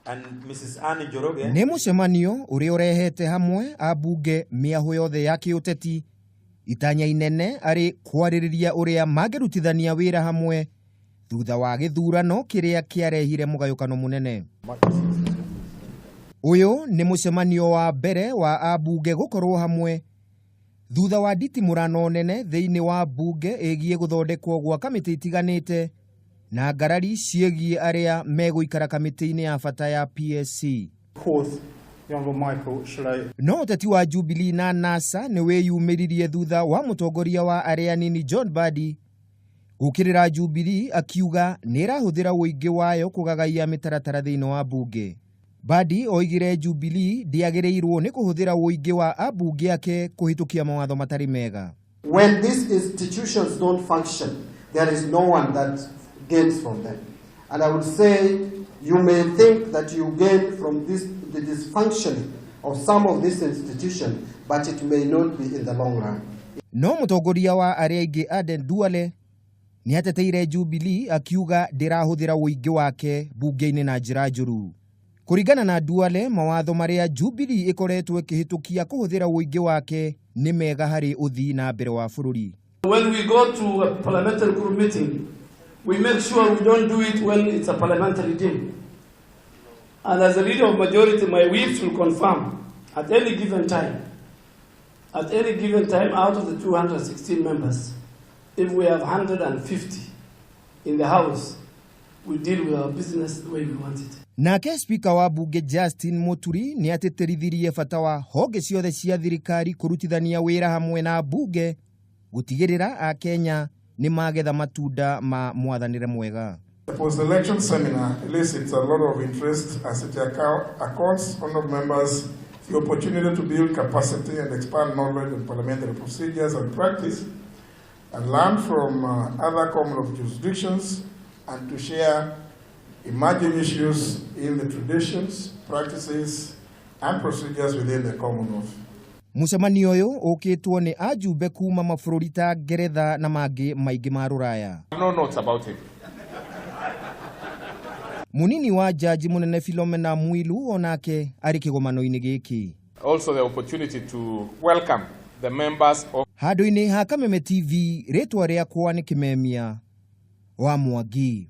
And Mrs. Anne Njoroge. Nĩ mũcemanio ũrĩa ũrehete hamwe ambunge mĩahũ yothe ya kĩũteti, itanya inene arĩ kwarĩrĩria ũrĩa mangĩrutithania wĩra hamwe thutha wa gĩthurano kĩrĩa kĩarehire mũgayũkano mũnene. Ũyũ nĩ mũcemanio wa mbere wa ambunge gũkorwo hamwe thutha wa nditimũrano nene thĩinĩ wa mbunge ĩgiĩ gũthondekwo gwa kamĩtĩ itiganĩte na ngarari ciĩgiĩ arĩa megũikara kamĩtĩ-inĩ ya bata ya PSC. Fourth, the Honourable Michael Shalay. No ũteti wa Jubilee na NASA nĩ wĩyumĩririe thutha wa mũtongoria wa arĩa anini John Mbadi gũkĩrĩra Jubilee akiuga nĩ ĩrahũthĩra ũingĩ wayo kũgagaia mĩtaratara thĩinĩ wa mbunge. Mbadi oigire Jubilee ndĩagĩrĩirwo nĩ kũhũthĩra ũingĩ wa ambunge ake kũhĩtũkia mawatho matarĩ mega. When these institutions don't function, there is no one that gains from them. And I would say you may think that you gain from this, the dysfunctioning of some of these institutions, but it may not be in the long run. No mũtongoria wa arĩa aingĩ Aden Duale nĩ ateteire Jubilee akiuga ndĩrahũthĩra ũingĩ wake mbunge-inĩ na njĩra njũru. Kũringana na Duale, mawatho marĩa Jubilee ĩkoretwo ĩkĩhĩtũkia kũhũthĩra ũingĩ wake nĩ mega harĩ ũthii na mbere wa bũrũri. When we go to a parliamentary group meeting, we make sure we don't do it when it's a parliamentary day. And as a leader of majority, my whips will confirm at any given time, at any given time out of the 216 members, if we have 150 in the House, we deal with our business the way we want it. Nake spika wa bunge Justin Muturi nĩ atĩtĩrithirie bata wa honge ciothe cia thirikari kũrutithania wĩra hamwe na bunge gũtigĩrĩra akenya nĩ magetha matunda ma mwathanĩre mwega. The post-election seminar elicits a lot of interest as it accords honourable members the opportunity to build capacity and expand knowledge on parliamentary procedures and practice, and learn from other Commonwealth jurisdictions, and to share emerging issues in the traditions, practices, and procedures within the Commonwealth. Mũcemanio ũyũ ũkĩtwo nĩ ajumbe kuma mabũrũri ta Ngeretha na mangĩ maingĩ ma rũraya. No notes about him. Munini wa jaji mũnene Philomena Mwilu onake arĩ kĩgomano-inĩ gĩkĩ. Also the opportunity to welcome the members of Handũ-inĩ ha Kameme TV, rĩtwa rĩakwa nĩ Kĩmemia wa Mwangi.